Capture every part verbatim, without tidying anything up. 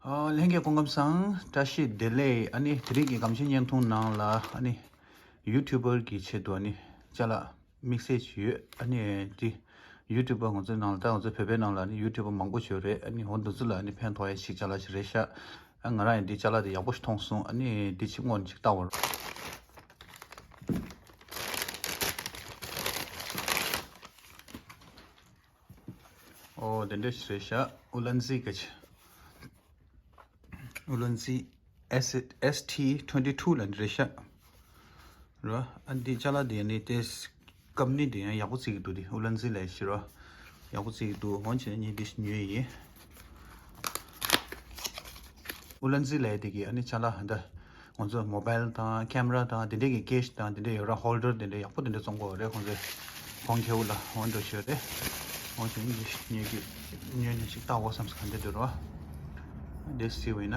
ཨ། ལྷན་རྒྱས་སྐུ་ཁམས་བཟང་། བཀྲ་ཤིས་བདེ་ལེགས། ཨ་ནི་དེ་རིང་གི་སྒམ་ཆས་བརྙན་ཐུང་ནང་ལ་ཨ་ནི་ཡུ་ཊུབ་པར་གྱི་ཆེད་དུ་ཨ་ནི་ཅ་ལག་དམིགས་བསལ་ཅིག་ཡོད། ཨ་ནི་འདི་ཡུ་ཊུབ་པར་ང་ཚོའི་ནང་ལ་ད་ང་ཚོ་བོད་པའི་ནང་ལ་ཨ་ནི་ཡུ་ཊུབ་པར་མང་པོ་ཞིག་ཡོད་རེད། ཨ་ནི་འོ་འདི་ཚོ་ལ་ཨ་ནི་ཕན་ཐོགས་ཡ་ཞིག་ཅ་ལག་ཞིག་རེད་ཤག་ཨ། ང་རང་ཡང་འདི་ཅ་ལག་འདི་ཡག་པོ་ཞིག་མཐོང་སོང་། ཨ་ནི་འདི་ཅིག་སྔོན་ཅིག་བལྟ་བར། ཨོ་དེ་འདྲ་ཞིག་རེད་ཤག་ཨུ་ལན་ཛི་གི་ཆེ། ཨུ་ལན་ཛི་S S T twenty two ལབ་འདི་རེད་ཤག་རེད་བ། ཨ་འདི་ཅ་ལག་འདི་ནི་དེ་ཀམ་པ་ནི་འདི་ཡང་ཡག་པོ་བརྩི་གི་འདུག་འདི་ཨུ་ལན་ཛི་ལབ་ཡ་ཞིག་རེད་བ། ཡག་པོ་བརྩི་གི་འདུག་འོན་ཀྱང་ངས་འདི་ཉོས་ཡིན། ཨུ་ལན་ཛི་ལབ་ཡ་འདི་གི་ཨ་ནི་ཅ་ལག་འདི་ང་ཚོ་མོ་བལ་དང་ཁེམ་ར་དང་དེ་འདྲས་ཀྱི་ཀེ་སི་དང་དེ་འདྲས་ཡོད་ར། ཧོལ་ཌར་དེ་འདྲས་ཡག་པོ་དེ་འདྲས་བཙོང་གི་ཡོད་རེད། ཁོང་ཚོས་གོང་ཁེ་པོ་ལ་འོ་འདྲ་ཞིག་རེད། འོ་ཞིག་ཉོས་ཀྱི་ཉོས་ནས་ཞིག་བལྟ་དགོས་བསམ་སོང་། ག་འདྲས་འདུག་ར། འདི་སི་བས་ན།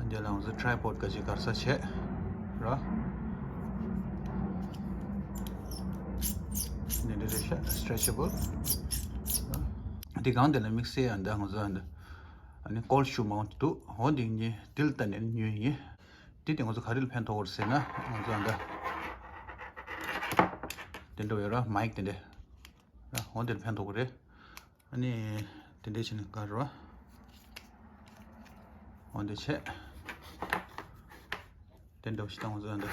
འདི་ལ་ང་ཚོ་ཊི་རའི་པོཌ་ག་ཅིག་གར་ས་བྱས་ར། འདི་འདྲས་རེད་ཤག་སི་ཊེ་ཆེ་བལ། འདི་གང་འདི་ལ་དམིགས་བསལ་ཡང་འདི་ང་ཚོ་འདི། ཨ་ནི་ཀོལ་ཌི་ཤུ་མའུན་ཊི་འདུག་འོ་འདི་ངས་ཌི་ལ་བལྟས་ནས་ཉོས་ཡིན། འདི་དེ་ང་ཚོ་ག་རེ་ལ་ཕན་ཐོགས་ཀྱི་རེད་ཟེར་ན་ང་ཚོ་ཨ་འདི་དེ་འདྲ་ཡོད་ར། མའིག་དེ་འདྲ་ར། འོ་འདི་ལ་ཕན་ཐོགས་ཀྱི་རེད། ཨ་ནི་དེ་འདྲ་བྱས་ནས་ག་རེ་ར། འོ་འདི་བྱས། དེ་འདྲ་བྱས་ད་ང་ཚོ་ཨ་འདི།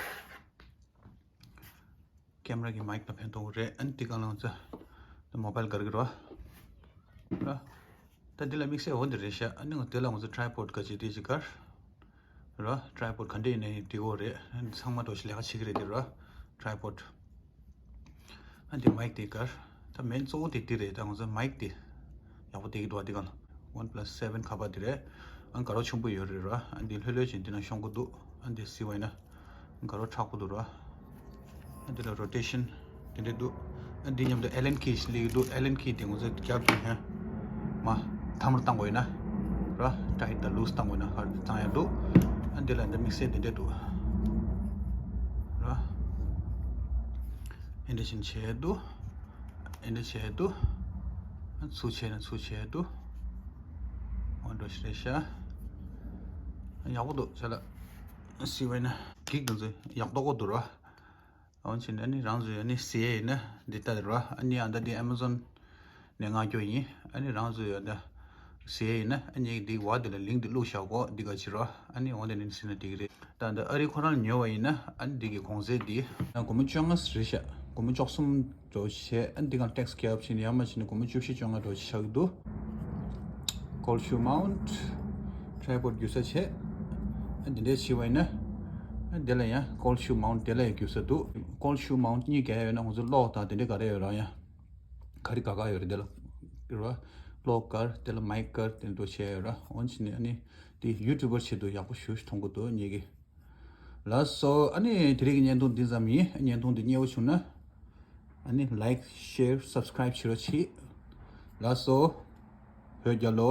ཀེམ་ར་གི་མའིག་ལ་ཕན་ཐོགས་རེད། ཨ་ནི་དེ་གང་ལ་ང་ཚོ་མོ་བལ་གར་གི་རོ། ར། ད་འདི་ལ་དམིགས་བསལ་འོ་འདི་རེད་ཤག་ཨ་ནི་ང་དེ་ལ་ང་ཚོ་ཊི་རའི་པོཌ་ག་ཅིག་དེ་ཅིག་གར། ར། ཊི་རའི་པོཌ་ག་འདྲ་ཡིན་ན་ཡིན་འགྲིག་གི་རེད། ཨ་ནི་ཚང་མ་འགྲོ་ཞིག་ལས་ཀ་བྱེད་ཀྱི་རེད་འདི་ར། ཊི་རའི་པོཌ། ཨ་འདི་མའིག་དེ་གར། ད་མེན་གཙོ་བོ་དེ་འདི་རེད། ད་ང་ཚོ་མའིག་དེ་ཡག་པོ་བསྡད་ཀྱི་འདུག་ཨ་འདི་གང་ལ་ཝན་པ་ལ་སི་སེ་ཝན་ཁ་པར་དེ་རེད། ཨ་དགའ་རབ་ཆེན་པོ་ཡོད་རེད་ར། ཨ་འདི་ལྷོད་ལྷོད་བྱས་འདི་ན་ཤོང་གི་འདུག་ཨ་འདི་སི་བས་ན། དགའ་རབ་མཁྲེགས་པོ་འདུག་ར། ཨ་འདི་ལ་རོ་ཊེ་ཤན་དེ་འདྲས་འདུག་ཨ་འདི་མཉམ་དུ་ཨེ་ལན་ཁི་ཞིག་སླེབས་ཀྱི་འདུག་ཨེ་ལན་ཁི་དེ་ང་ཚོས་རྒྱབ་ཀྱི་ཧན་མ་ཐམ་རུ་བཏང་དགོས་ཡིན་ན་ར། ཊའིཊ་དང་ལུ་སི་བཏང་དགོས་ཡིན་ན་ཧར་དེ་བཏང་ཡ་འདུག་ཨ་འདི་ལ་འདི་དམིགས་བསལ་དེ་འདྲས་འདུག་ར། ཨེ་འདྲས་བྱས་ནས་བྱས་འདུག་ཨེ་འདྲས་བྱས་འདུག་ཨ་ཚུར་བྱས་ན་ཚུར་བྱས་འདུག་འོ་འདྲ་ཞིག་རེད་ཤག་ཡག་པོ་འདུག་ཅ་ལག་སི་བས་ན་གིག་དེ་ཚོ་ཡག་ཏོག་ཏོ་འདུག་ར། འོན་ཅིག་ཨ་ནི་རང་ཚོས་ཨ་ནི་ཟས་ཡིན་ན་འདི་ལྟ་རེད་ར། ཨ་ནི་ཨ་ད་འདི་ཨེ་མ་ཛོན་ནས་མངགས་རྒྱུ་ཡིན། ཨ་ནི་རང་ཚོས་ཨ་ད་ཟས་ཡིན་ན་ཨ་ནི་འདི་བར་འདི་ལ་ལིང་ཀི་འདི་བླུགས་བཞག་གོ་འདི་ག་ཅི་ར། ཨ་ནི་འོ་འདི་ནས་ཟིན་ན་འགྲིག་གི་རེད། ད་ད་ཨ་རི་ཁོ་རང་ཉོ་བ་ཡིན་ན་ཨ་ནི་འདི་གི་གོང་ཚད་འདི་སྒོར་མོ་བཅོ་ལྔ་རེད་ཤག་སྒོར་མོ་བཅུ་གསུམ་འགྲོ་བྱས། ཨ་འདི་གང་ཊེག་སི་རྒྱབ་ཕྱིན་ཡང་མ་ཕྱིན་ན་སྒོར་མོ་བཅུ་བཞི་བཅོ་ལྔ་འགྲོ་བྱས་ཆགས་ཀྱི་འདུག་ཀོལ་ཌི་ཤུ་མའུན་ཊི། ཊི་རའི་པོཌ་རྒྱུག་ས་བྱས། ཨ་འདི་འདྲས་བྱས་པ་ཡིན་ན། ཨ་འདི་ལ་ཡང་ཀོལ་ཌི་ཤུ་མའུན་ཊི་དེ་ལ་ཡང་རྒྱུག་ས་འདུག་ཀོལ་ཌི་ཤུ་མའུན་ཊི་གཉིས་ག་ཡོད་ན་ང་ཚོ་གློག་དང་དེ་འདྲས་ག་རེ་ཡོད་ར། ཡང་ག་རེ་ག་ག་ཡོད་རེད། དེ་ལ་ར་གློག་དཀར་དེ་ལ་མའིག་དཀར་དེ་འདྲས་བྱས་ཡོད་ར། འོན་ཅིག་ནས་ཨ་ནི་དེ་ཡུ་ཊུབ་པར་ཆེད་དུ་ཡག་པོ་ཞེ་པོ་ཞིག་མཐོང་གི་འདུག་ངེད་ཀྱི། ལགས་སོ། ཨ་ནི་དེ་རིང་གི་བརྙན་ཐུང་འདི་ཙམ་ཡིན། བརྙན་ཐུང་འདི་མཉེས་པོ་བྱུང་ན་ཨ་ནི་ལའིཀ་ཤེར་སབ་སི་ཀ་རའིབ་བྱེད་རོགས་གྱིས། ལགས་སོ། བོད་རྒྱལ་ལོ།